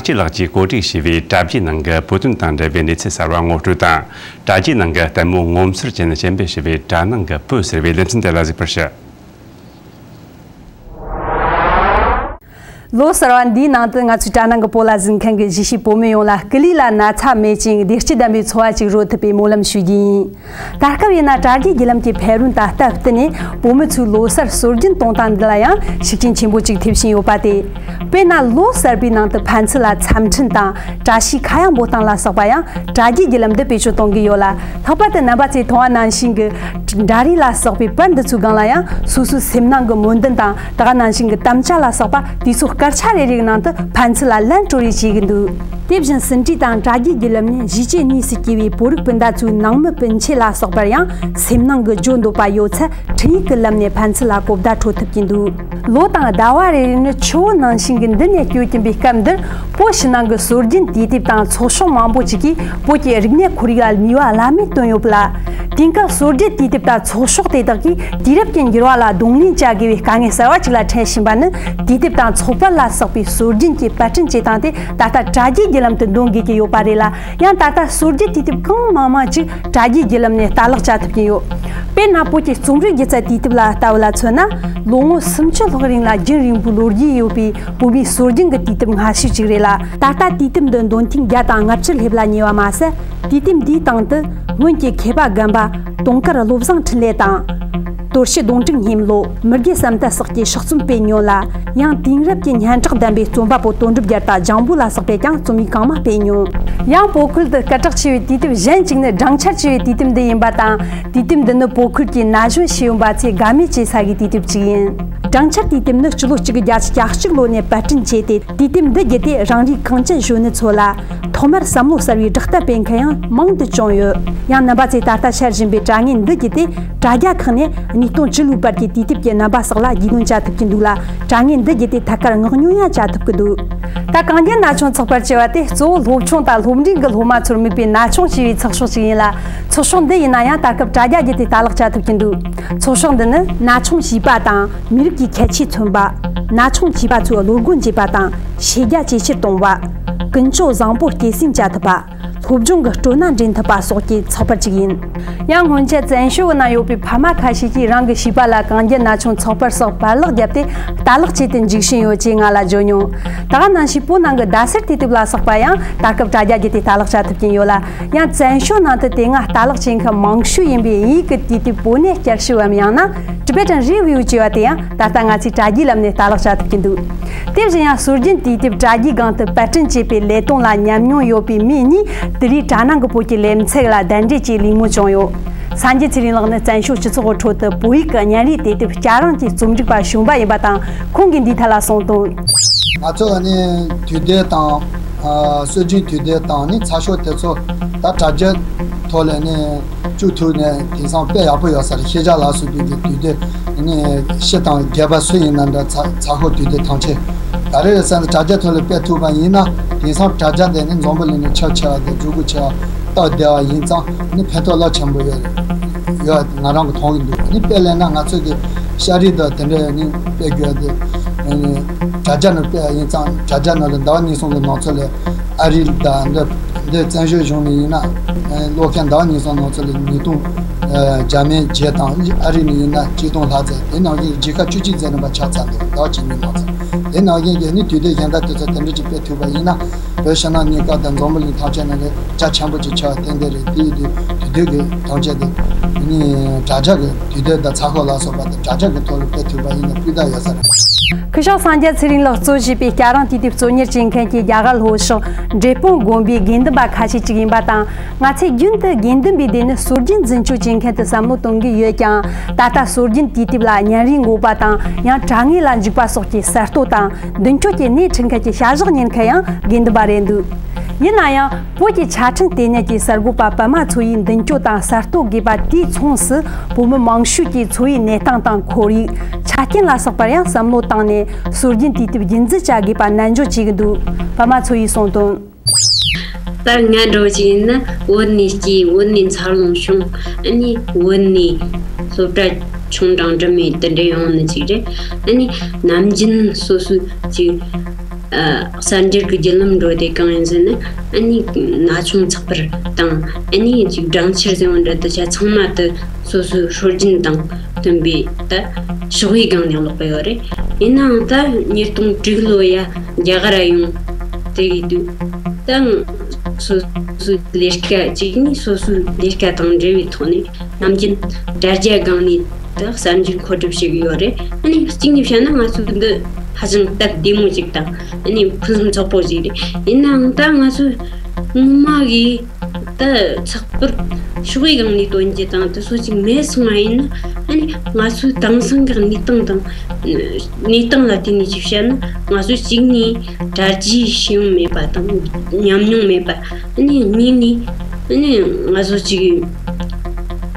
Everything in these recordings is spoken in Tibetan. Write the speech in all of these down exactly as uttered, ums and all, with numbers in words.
ཅི་ལགས་ཀྱིས་བཀོད་སྒྲིག་བྱས་པའི་དྲ་རྒྱའི་ནང་གི་བོད་དོན་དང་འབྲེལ་བའི་གནས་ཚུལ་གསར་བ་ངོ་སྤྲོད་དང་། དྲ་རྒྱའི་ནང་གི་ལྟད་མོ་ངོ་མཚར་ཅན་གཞན་པ་ཞེས་པའི་དྲ་ནང་གི་བོད་ཟེར་བའི་ལེ་ཚན་དེ་ལ་གཟིགས་པར་ཞུ། ལོ་གསར་བ་འདིའི་ནང་དུ་ང་ཚོའི་དྲ་ནང་གི་བོད་ལ་གཟིགས་མཁན་གྱི་གཞིས་བྱེས་བོད་མི་ཡོངས་ལ་སྐུ་ལུས་ལ་ན་ཚ་མེད་ཅིང་བདེ་སྐྱིད་ལྡན་པའི་འཚོ་བ་ཅིག་རོལ་ཐུབ་པའི་སྨོན་ལམ་ཞུ་རྒྱུ་ཡིན། ད་སྐབས་ཡིན་ན་དྲ་རྒྱའི་བརྒྱུད་ལམ་གྱི་ཕན་རུན་དང་སྟབས་བསྟུན་ནས་བོད་མི་ཚོས་ལོ་གསར་སྲོལ་རྒྱུན་གཏོང་སྟངས་འདི་ལ་ཡང་ཤུགས་རྐྱེན་ཆེན་པོ་ཅིག་ཐེབས་བཞིན་ཡོད་པ་སྟེ། དཔེར་ན་ལོ་གསར་པའི་ནང་དུ་ཕན་ཚུན་ལ་འཚམས་འཕྲིན་དང་བཀྲ་ཤིས་ཁ་གཡང་འབོད་སྟངས་ལ་སོགས་པ་ཡང་དྲ་རྒྱའི་བརྒྱུད་ལམ་འདི་བེད་སྤྱོད་གཏོང་གི་ཡོད་ལ། ལྷག་པར་དུ་རྣམ་པ་ཚོས་མཐོང་བ་ནང་བཞིན་གྱི་འདྲ་རིས་ལ་སོགས་པའི་པར་འདི་ཚོའི་སྒང་ལ་ཡང་སོ་སོའི་སེམས་ནང་གི་སྨོན་འདུན་དང་། ད་ག་ནང་བཞིན་གྱི་དམ་བཅའ་ལ་སོགས་པ་དུས་ཚོད་སྐར་ཆ་རེ་རེའི་ནང་དུ་ཕན་ཚུན་ལ་ལན་སྤྲོད་རེས་བྱེད་ཀྱི་འདུག་དེ་བཞིན་ཟིན་བྲིས་དང་དྲ་རྒྱའི་བརྒྱུད་ལམ་ནས་གཞིས་བྱེས་གཉིས་སུ་སྐྱེས་པའི་བོད་རིགས་སྤུན་ཟླ་ཚོའི་ནང་མི་སྤུན་མཆེད་ལ་སོགས་པར་ཡང་སེམས་ནང་གི་བརྗོད་འདོད་པ་ཡོད་ཚད་འཕྲིན་ཡིག་གི་ལམ་ནས་ཕན་ཚུན་ལ་གོ་བརྡ་འཕྲོད་ཐུབ་ཀྱི་འདུག་ལོ་དང་ཟླ་བ་རེ་རེ་ནི་ཆུ་བོ་ནང་བཞིན་གྱི་མདུན་ནས་སྐྱོད་ཀྱིན་པའི་སྐབས་འདིར། བོད་ཕྱི་ནང་གི་སྲོལ་རྒྱུན་དུས་དེབ་དང་ཚོགས་ཤོག་མང་པོ་ཅིག་གིས་བོད་ཀྱི་རིག་གནས་ཁོར་ཡུག་ལ་ནུས་པ་བླ་མེད་བཏོན་ཡོད་པ་ལ། དེང་སྐབས་སྲོལ་རྒྱུན་དུས་དེབ་དང་ཚོགས་ཤོག་དེ་དག་གིས་དུས་རབས་ཀྱི་འགྱུར་བ་ལ་གདོང་ལེན་བྱ་དགོས་པའི་དཀའ་ངལ་གསར་བ་ཅིག་ལ་འཕྲད་བཞིན་པ་ནི། དུས་དེབ་དང་ཚོགས་པར་ལ་སོགས་པའི་སྲོལ་རྒྱུན་གྱི་པར་སྐྲུན་བྱེད་སྟངས་དེ་ད་ལྟ་དྲ་རྒྱའི་བརྒྱུད་ལམ་དུ་འདོན་དགོས་ཀྱི་ཡོད་པ་རེད་ལ། ཡང་ད་ལྟ་སྲོལ་རྒྱུན་དུས་དེབ་གང་མང་མང་ཅིག་དྲ་རྒྱའི་བརྒྱུད་ལམ་ནས་ལྟ་ཀློག་བྱ་ཐུབ་ཀྱིན་ཡོད། དཔེར་ན་བོད་ཀྱི་རྩོམ་རིག་སྒྱུ་རྩལ་དུས་དེབ་ལ་ལྟ་བུ་ལ་མཚོན་ན། ལོ་ངོ་སུམ་ཅུ་ལྷག་རིང་ལ་རྒྱུན་རིང་པོའི་ལོ་རྒྱུས་ཡོད་པའི་བོད་མིའི་སྲོལ་རྒྱུན་གྱི་དུས་དེབ་སྔ་ཤོས་ཅིག་རེད་ལ། ད་ལྟ་དུས་དེབ་འདི་འདོན་ཐེངས་བརྒྱ་དང་ལྔ་བཅུ་སླེབས་ལ་ཉེ་བ་མ་ཟད། དུས་དེབ་འདིའི་སྟེང་དུ་སྔོན་གྱི་མཁས་པ་རྒན་པ་དུང་དཀར་བློ་བཟང་འཕྲིན་ལས་དང་། དོར་ཞི་གདོང་དྲུག་སྙེམས་བློ། མི་དགེ་བསམ་གཏན་སོགས་ཀྱིས་ཕྱག་རྩོམ་སྤེལ་མྱོང་ལ། ཡང་དེང་རབས་ཀྱི་སྙན་གྲགས་ལྡན་པའི་རྩོམ་པ་པོ་དོན་གྲུབ་རྒྱལ་དང་ལྗང་བུ་ལ་སོགས་པས་ཀྱང་རྩོམ་ཡིག་གང་མང་སྤེལ་མྱོང་། ཡང་བོད་ཁུལ་དུ་སྐད་གྲགས་ཆེ་བའི་དུས་དེབ་གཞན་གཅིག་ནི་སྦྲང་ཆར་ཅེས་པའི་དུས་དེབ་འདི་ཡིན་པ་དང་། དུས་དེབ་འདི་ནི་བོད་ཁུལ་གྱི་ན་གཞོན་ཤེས་ཡོན་པ་ཚོས་དགའ་མོས་བྱེད་ས་ཡི་དུས་དེབ་ཅིག་ཡིན། སྦྲང་ཆར་དུས་དེབ་ནི་སྤྱི་ལོ་གཅིག་དགུ་བརྒྱད་ཅུ་གྱ་གཅིག་ལོ་ནས་པར་སྐྲུན་བྱས་ཏེ། དུས་དེབ་འདི་བརྒྱུད་དེ་རང་རེའི་གངས་ཅན་གཞོན་ནུ་ཚོ་ལ་ཐོག་མར་བསམ་བློ་གསར་བའི་དྲག་ལྟ་སྤེལ་མཁན་ཡང་མང་དུ་བྱུང་ཡོད། ཡང་རྣམ་པ་ཚོས་ད་ལྟ་འཆར་བཞིན་པའི་དྲ་བརྙན་འདི་བརྒྱུད་དེ་དྲ་རྒྱ་ཁག་ནས་གནས་སྟངས་ཇི་ལུས་པར་གྱི་དུས་དེབ་ཀྱི་རྣམ་པ་སོགས་ལ་རྒྱུས་ལོན་བྱ་ཐུབ་ཀྱི་འདུག་ལ། དྲ་བརྙན་འདི་བརྒྱུད་དེ་ཐད་ཀར་མངགས་ཉོ་ཡང་བྱ་ཐུབ་ཀྱི་འདུག་ད་གངས་རྒྱན་ན་ཆུང་ཚགས་པར་ཅེས་པ་དེ་གཙོ་བོ་སློབ་ཆུང་དང་སློབ་འབྲིང་གི་སློབ་མ་ཚོར་དམིགས་པའི་ན་ཆུང་ཞེས་པའི་ཚགས་ཤོག་ཅིག་ཡིན་ལ། ཚགས་ཤོག་འདི་ཡིན་ན་ཡང་ད་སྐབས་དྲ་རྒྱ་བརྒྱུད་དེ་ལྟ་ཀློག་བྱ་ཐུབ་ཀྱི་འདུག་ཚགས་ཤོག་འདི་ནི་ན་ཆུང་ཞེས་པ་དང་མི་རིགས་ཀྱི་ཁྱད་ཆོས་མཚོན་པ། ན་ཆུང་བྱིས་པ་ཚོའི་བློ་སྒོ་འབྱེད་པ་དང་ཤེས་རྒྱ་ཇེ་ཆེར་གཏོང་བ། ཀུན་སྤྱོད་བཟང་པོ་སྐྱེད་སྲིང་བྱ་ཐུབ་པ། སློབ་སྦྱོང་གི་སྤྲོ་སྣང་འདྲེན་ཐུབ་པ་སོགས་ཀྱི་ཚགས་པར་ཅིག་ཡིན། ཡང་སྔོན་ཆད་བཙན་བྱོལ་བོད་ནང་ཡོད་པའི་ཕ་མ་ཁ་ཤས་ཀྱིས་རང་གི་བྱིས་པ་ལ་གངས་རྒྱན་ན་ཆུང་ཚགས་པར་སོགས་པར་ཀློག་བརྒྱབ་སྟེ་ལྟ་ཀློག་བྱེད་དུ་འཇུག་བཞིན་ཡོད་ཅེས་ང་ལ་བརྗོད་མྱོང་། ད་ག་ནང་བཞིན་བོད་ནང་གི་རྡ་སར་དུས་དེབ་ལ་སོགས་པ་ཡང་ད་སྐབས་དྲ་རྒྱ་བརྒྱུད་དེ་ལྟ་ཀློག་བྱ་ཐུབ་ཀྱིན་ཡོད་ལ། ཡང་བཙན་བྱོལ་ནང་དུ་དེ་སྔ་ལྟ་ཀློག་བྱེད་མཁན་མང་ཤོས་ཡིན་པའི་དབྱིན་ཡིག་གི་དུས་དེབ་བོད་གནས་བསྐྱར་ཞིབ་བམ་ཡང་ན་Tibetan Review ཅེས་པ་དེ་ཡང་ད་ལྟ་ང་ཚོས་དྲ་རྒྱའི་ལམ་ནས་ལྟ་ཀློག་བྱ་ཐུབ་ཀྱི་འདུག་དེ་བཞིན་ཡང་སྲོལ་རྒྱུན་དུས་དེབ་དྲ་རྒྱའི་སྒང་དུ་པར་སྐྲུན་བྱེད་པའི་ལས་དོན་ལ་ཉམས་མྱོང་ཡོད་པའི་མི་གཉིས་དེ་རིང་དྲ་ནང་གི་བོད་ཀྱི་ལེ་ཚན་ལ་གདན་འདྲེན་གྱིས་གླེང་མོལ་བྱུང་ཡོད། སངས་རྒྱས་ཚེ་རིང་ལགས་ནི་བཙན་བྱོལ་སྤྱི་ཚོགས་ཀྱི་ཁྲོད་དུ་བོད་ཡིག་གི་བརྙན་རིས་དུས་དེབ་སྐྱ་རེངས་ཀྱི་རྩོམ་སྒྲིག་པ་གཞོན་པ་ཡིན་པ་དང་། ཁོང་གིས་འདིའི་ཐད་ལ་གསུངས་དོན། ང་ཚོ་ནི་དུས་དེབ་དང་། ཨ། སྲོལ་རྒྱུན་དུས་དེབ་དང་ནི་ཚགས་ཤོག་དེ་ཚོ་ད་དྲ་རྒྱ་ཐོག་ལ་ནི་བཅུག་ཐུབ་ནས་དེང་སང་དཔེ་ཡག་པོ་ཡོད་ས་རེད། ཤེས་བྱ་ལ་སོགས་པའི་གི་དུས་དེབ་ནི་ཕྱི་དང་རྒྱལ་བ་སུ་ཡིན་ན་འདྲ། ཚ་ཚ་ཁོ་དུས་དེབ་ཐམས་ཅད་ད་རེས་ས་ནི་དྲ་རྒྱ་ཐོག་ལ་སྤེལ་ཐུབ་པ་ཡིན་ན། དེང་སང་དྲ་རྒྱ་དེ་ནི་འཛམ་བུ་གླིང་ནས་ཁྱབ་ཆེ་བ་དང་སྤྲོ་པོ་ཆེ་བ་སྟབས་བདེ་བ་ཡིན་ཙང་ནི་ཕན་ཐོགས་རླབས་ཆེན་པོ་ཡོད་ཡོད་ང་རང་གི་མཐོང་གི་འདུག་ནི་དཔེ་ལེན་ན་ང་ཚོ་གི་ཤ་རིགས་དང་དེ་འདྲ་ནི་དཔེ་དགོས་ཏེ། དྲ་རྒྱ་ནང་དཔེ་ཡིན་ཙང་དྲ་རྒྱ་ནང་ལ་ཟླ་བ་གཉིས་གསུམ་གི་ནང་ཚོད་ལ་ཨ་རི་དང་འདི་འདི་བཙན་བྱོལ་གཞུང་ནས་ཡིན་ན་ཀློག་མཁན་ཟླ་བ་གཉིས་གསུམ་ནང་ཚོད་ལ་ཉིས་སྟོང་འཇར་མན་བརྒྱད་དང་ཨ་རི་ནས་ཡིན་ན་ཆིག་སྟོང་ལྷག་ཙམ། དེ་ནང་བཞིན་རྒྱལ་ཁབ་བཅུ་གཅིག་ཙམ་རིམ་པ་ཆགས་ཚར་འདུག་ཟླ་བ་གཅིག་གཉིས་ནང་ཚོད། དེ་ནང་བཞིན་གྱི་ནི་དུས་དེབ་གཞན་དག་དེ་ཚོ་དེ་འདྲ་ཅིག་སྤེལ་ཐུབ་པ་ཡིན་ན་བོད་ཕྱི་ནང་གཉིས་ཀ་དང་འཛམ་བུ་གླིང་ཐམས་ཅད་ནང་ལ་རྒྱ་ཆེན་པོ་ཅིག་ཆགས་པ་ཏན་ཏན་རེད། དེ་ཡིན་དུས་དུས་དེབ་ཀྱི་ཐམས་ཅད་དེ་ནི་དྲ་རྒྱ་གི་དུས་དེབ་དང་ཚགས་ཁོག་ལ་སོགས་པ་དེ་དྲ་རྒྱ་གི་ཐོག་ལ་སྤེལ་ཐུབ་པ་ཡིན་ན་སྤུས་དག་ཡོད་ས་རེད། སྐུ་ཞབས་སངས་རྒྱས་ཚེ་རིང་ལགས་གཙོ་བྱས་པའི་སྐྱ་རེངས་དུས་དེབ་གཙོ་གཉེར་བྱེད་མཁན་གྱི་རྒྱ་གར་ལྷོ་ཕྱོགས་འབྲས་སྤུངས་དགོན་པའི་དགེ་འདུན་པ་ཁ་ཤས་ཅིག་ཡིན་པ་དང་། ང་ཚོས་རྒྱུན་དུ་དགེ་འདུན་པའི་སྡེ་ནི་སྲོལ་རྒྱུན་འཛིན་སྐྱོང་བྱེད་མཁན་དུ་བསམ་བློ་གཏོང་གི་ཡོད་ཀྱང་། ད་ལྟ་སྲོལ་རྒྱུན་དུས་དེབ་ལ་བརྙན་རིས་འགོད་པ་དང་། ཡང་དྲ་ངོས་ལ་འཇུག་པ་སོགས་ཀྱི་གསར་གཏོད་དང་མདུན་སྐྱོད་ཀྱི་སྣེ་ཁྲིད་མཁན་གྱི་བྱ་གཞག་གཉེར་མཁན་ཡང་དགེ་འདུན་པ་རེད་འདུག་ཡིན་ན་ཡང་། བོད་ཀྱི་ཆ་འཕྲིན་ལྟེ་གནས་ཀྱི་གསར་འགོད་པ་པདྨ་མཚོ་ཡིས་མདུན་སྐྱོད་དང་གསར་གཏོད་དགོས་པ་དུས་མཚུངས་སུ་བོད་མི་མང་ཤོས་ཀྱི་འཚོ་བའི་གནས་སྟངས་དང་ཁོར་ཡུག་ཆ་རྐྱེན་ལ་སོགས་པར་ཡང་བསམ་བློ་བཏང་ནས་སྲོལ་རྒྱུན་དུས་དེབ་རྒྱུན་འཛིན་བྱ་དགོས་པ་ནན་བརྗོད་བྱེད་ཀྱི་འདུག་པདྨ་མཚོ་ཡིས་གསུངས་དོན། ད་ང་འདྲ་བོ་ཅིག་ཡིན་ན་བོད་ནས་སྐྱེས། བོད་ནས་འཚར་ལོངས་བྱུང་། ཨ་ནི་བོད་ནས་སློབ་གྲྭ་ཆུང་འབྲིང་འབྲིང་མོ་དེ་འདྲ་ཡོང་ནི་ཅིག་རེད། ཨ་ནི་ནམ་རྒྱུན་སོ་སོའི་ཅིག་ གསར་འགྱུར་གྱི་བརྒྱུད་ལམ་འགྲོ་དེ་གང་ཡིན་ཟེར་ན། ཨ་ནི་ན་ཆུང་ཚགས་པར་དང་། ཨ་ནི་ཅིག་སྦྲང་ཆར་ཟེར་བ་འདྲ་དུ་ཆ་ཚང་མ་དུ་སོ་སོའི་སྲོལ་རྒྱུན་དང་མཐུན་པའི་ད་ཕྱོགས་ཡི་སྒང་ནས་ཀློག་གི་ཡོད་རེད། ཡིན་ནའང་ད་ཉིས་སྟོང་དྲུག་ལོ་ཡ་རྒྱ་གར་ཡོང་དེ་གི་དུས་ད་སོ་སོའི་ལས་ཀ་གཅིག་ནི་སོ་སོའི་ལས་ཀ་དང་འབྲེལ་བའི་ཐོག་ནས་ནམ་རྒྱུན་དྲ་རྒྱ་སྒང་ནས་ད་གསར་འགྱུར་མཁོ་སྒྲུབ་བྱེད་ཀྱི་ཡོད་རེད། ཨ་ནི་གཅིག་ནས་བཤད་ན་ང་ཚོ་འདི་ཧ་ཅང་སྟབས་བདེ་མོ་ཅིག་དང་། ཨ་ནི་ཕུན་སུམ་ཚོགས་པོ་ཅིག་རེད། ཡིན་ནའང་ད་ང་ཚོ་སྔོན་མ་གི་ད་ཚགས་པར་ཕྱོགས་ཡི་སྒང་ནས་སྟོན་རྒྱུ་དང་དེ་སོགས་ཅིག་མེད་སོང་བ་ཡིན་ན། ཨ་ནི་ང་ཚོའི་དེང་སང་གི་གནས་སྟངས་དང་། གནས་སྟངས་ལ་བརྟེན་ནས་ཅིག་བཤད་ན། ང་ཚོ་གཅིག་ནས་དྲ་རྒྱའི་ཤེས་ཡོན་མེད་པ་དང་ཉམས་མྱོང་མེད་པ། ཨ་ནི་གཉིས་ནས་ཨ་ནི་ང་ཚོ་ཅིག་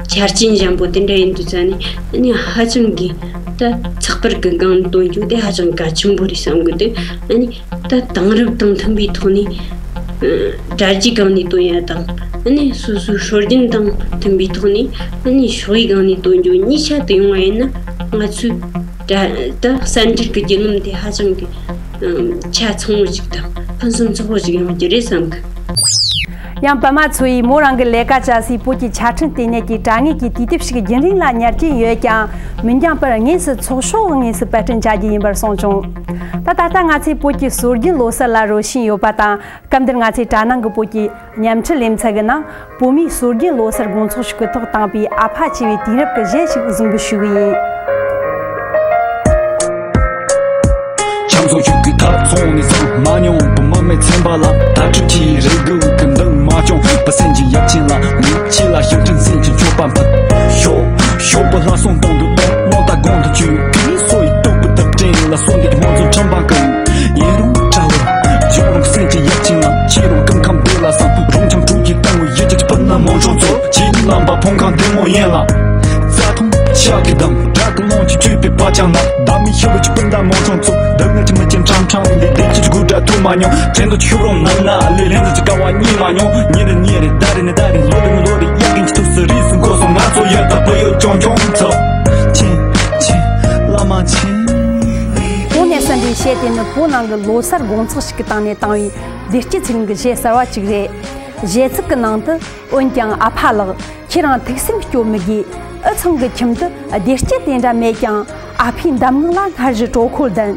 ཆ་རྐྱེན་ཞན་པོ་དེ་འདྲ་ཡིན་དུས་ཙང་ནས། ཨ་ནི་ཧ་ཅང་གི་ད་ཚགས་པར་གི་སྒང་སྟོན་རྒྱུ་དེ་ཧ་ཅང་གལ་ཆེན་པོ་རེད་བསམ་གི་འདུག་ཨ་ནི་ད་དེང་རབས་དང་མཐུན་པའི་ཐོག་ནས་དྲ་རྒྱའི་སྒང་ནས་སྟོན་ཡ་དང་། ཨ་ནི་སོ་སོའི་སྲོལ་རྒྱུན་དང་མཐུན་པའི་ཐོག་ནས། ཨ་ནི་ཕྱོགས་ཡི་སྒང་ནས་སྟོན་རྒྱུ་གཉིས་ཆ་དུ་ཡོང་བ་ཡིན་ན། ང་ཚོའི་དྲ་ད་གསར་འགྱུར་གྱི་བརྒྱུད་ལམ་དེ་ཧ་ཅང་གི་ཆ་ཚང་བོ་ཞིག་དང་ཕུན་སུམ་ཚོགས་པོ་ཞིག་ཡོང་རྒྱུ་རེད་བསམ་གི། ཡང་པད་མ་མཚོ་ཡིས་མོ་རང་གི་ལས་ཀ་བྱ་སའི་བོད་ཀྱི་ཆ་འཕྲིན་ལྟེ་གནས་ཀྱི་དྲ་ངོས་ཀྱི་དུས་དེབ་ཞིག་རྒྱུན་རིང་ལ་ཉར་གྱིན་ཡོད་ཀྱང་། མི་འགྱངས་པར་དངོས་སུ་ཚོགས་ཤོག་དངོས་སུ་པར་སྐྲུན་བྱ་རྒྱུ་ཡིན་པར་གསུངས་བྱུང་། ད་ད་ལྟ་ང་ཚོས་བོད་ཀྱི་སྲོལ་རྒྱུན་ལོ་གསར་ལ་རོལ་བཞིན་ཡོད་པ་དང་། སྐབས་འདིར་ང་ཚོས་དྲ་ནང་གི་བོད་ཀྱི་ཉམས་འཕྲུལ་ལེ་ཚན་གྱི་ནང་བོད་མིའི་སྲོལ་རྒྱུན་ལོ་གསར་དགོང་ཚོགས་ཤིག་གི་ཐོག་བཏང་པའི་ཨ་ཕ་ཆེ་བའི་དུས་རབས་ཀྱི་གཞས་ཤིག་གཟིགས་འབུལ་ཞུ་གི་ཡིན། ཆང་བཙོང་ཞུགས་ཀྱི་ཐབ་ཚང་ནས་བཟུང་མ་མྱོང་བུ་མ་མེད་ཚན་པ་ལ། ད་ཁྲིད་ཀྱི་རེ་སྒུག་གི་འདུག་མ་བྱུང་བ་སེམས་ཀྱི་ཡབ་ཆེན་ལ། མི་ཕྱི་ལ་ཞིང་བྲན་སེམས་ཀྱི་མཆོད་པ་འབུལ། ཞོག་ཞོག་པ་ལྷ་སྲུང་སྟོང་དུ་གཏོང་མོ་ད་དགོང་དུ་བཅུག་གི་སོ་ཡི་སྟོབས་པོ་དུ་སྤྲིན་ལ་སོ་འདི་ཀྱི་མོ་ཚོ་ཁྲམ་པ་ཀུན། ཡིན་རུང་ཁྲ་བོ་ཇོ་རུང་སེམས་ཀྱི་ཡབ་ཆེན་ལ། ཁྱེད་རུང་སྐུ་ཁམས་བདེ་ལ་བསམ་རུང་ཁྲམ་དྲུག་གི་སྟེང་བའི་ཡུལ་གྱི་སྤུན་ན་མོ་འབྱུང་ཚོ། ཁྱེད་རྣམ་པ་ཕོང་ཁང་བདེ་མོ་ཡིན་ལ། རྩྭ་ཐུང་ཕྱག་གི་དམ་བྲག་གི་ལོང་གི་བཅུད་པའི་བ་ཅང་ན། བདག་མི་ཤི་ལོ་གི་སྤུན་ཟླ་མོ་ཆུང་ཚོ། བདག་ངལ་གྱི་མི་ཅན་ཁྲང་ཁྲང་ལས་ལས་ཀྱི་དགུ་སྒྲ་ཐུབ་མ་མྱོང་། བྲན་དུ་ཆུ་རོང་ནང་ན་ལས་ལན་དུ་ཅི་དཀའ་བ་རྙེད་མ་མྱོང་། ཉིན་རེ་ཉིན་རེ་ཟླ་རེ་ནས་ཟླ་རེ་ལོ་རེ་ནས་ལོ་རེ་དབྱར་དགུན་གྱི་དུས་སུ་རིས་སུ་འགོ་སོང་ང་ཚོ་ཡོད་ད་བུ་ཡོད་ཆུང་ཆུང་ཚོ། ཆེ་ཆེ་བླ་མ་ཆེ། གོང་ནས་གསན་པའི་གཞས་དེ་ནི་བོད་ནང་གི་ལོ་གསར་དགོང་ཚོགས་ཤིག་གི་སྟེང་ནས་བཏང་བའི་བདེ་སྐྱིད་ཚེ་རིང་གི་གཞས་གསར་བ་གཅིག་རེད། གཞས་ཚིག་གི་ནང་དུ། འོན་ཀྱང་ཨ་ཕ་ལགས། ཁྱེད་རང་ཐུགས་སེམས་སྐྱོ་མི་དགོས། འུ་ཚང་གི་ཁྱིམ་དུ་བདེ་སྐྱིད་དེ་འདྲ་མེད་ཀྱང་། ཨ་ཕའི་འདམ་ངོས་ལ་སྔར་བཞིན་གྲོད་ཁོག་ལྡན།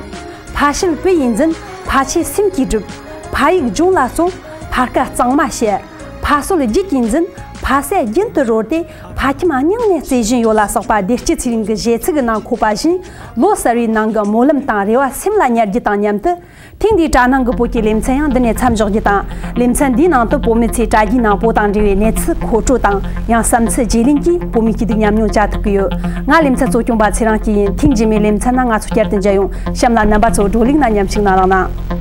ཕ་བཤད་བུ་ཡིས་འཛིན། ཕ་ཆོས་སེམས་ཀྱིས་སྒྲུབ། ཕ་ཡིག་སྦྱོང་ལ་བརྩོན། ཕ་སྐད་གཙང་མ་བཤད། ཕ་སྲོལ་རྒྱུད་ཀྱིས་འཛིན། ཕ་སྲས་རྒྱུན་དུ་རོལ་ཏེ། ཕ་ཁྱིམ་སྙིང་ནས་བརྩེ་བཞིན་ཡོད་ལ་སོགས་པ་བདེ་སྐྱིད་ཚེ་རིང་གི་གཞས་ཚིག་གི་ནང་འཁོད་པ་བཞིན། ལོ་གསར་བའི་ནང་གི་སྨོན་ལམ་དང་རེ་བ་སེམས་ལ་ཉར་རྒྱུ་དང་མཉམ་དུ། ཐེངས་འདིའི་དྲ་ནང་གི་བོད་ཀྱི་ལེ་ཚན་ཡང་འདི་ནས་མཚམས་འཇོག་རྒྱུ་དང་། ལེ་ཚན་འདིའི་ནང་དུ་བོད་མི་ཚོས་དྲ་རྒྱའི་ནང་བོད་དང་འབྲེལ་བའི་གནས་ཚུལ་མཁོ་སྤྲོད་དང་། ཡང་བསམ་ཚུལ་བརྗེ་ལེན་གྱིས་བོད་མིའི་སྐྱིད་སྡུག་མཉམ་མྱོང་བྱ་ཐུབ་ཀྱི་ཡོད། ང་ལེ་ཚན་གཙོ་སྐྱོང་པ་ཚེ་རིང་སྐྱིད་ཡིན། ཐེངས་རྗེས་མའི་ལེ་ཚན་ནང་ང་ཚོ་བསྐྱར་དུ་མཇལ་ཡོང་། གཤམ་ལ་རྣམ་པ་ཚོ་བགྲོ་གླེང་ན་མཉམ་ཞུགས་གནང་རོགས་གནང་།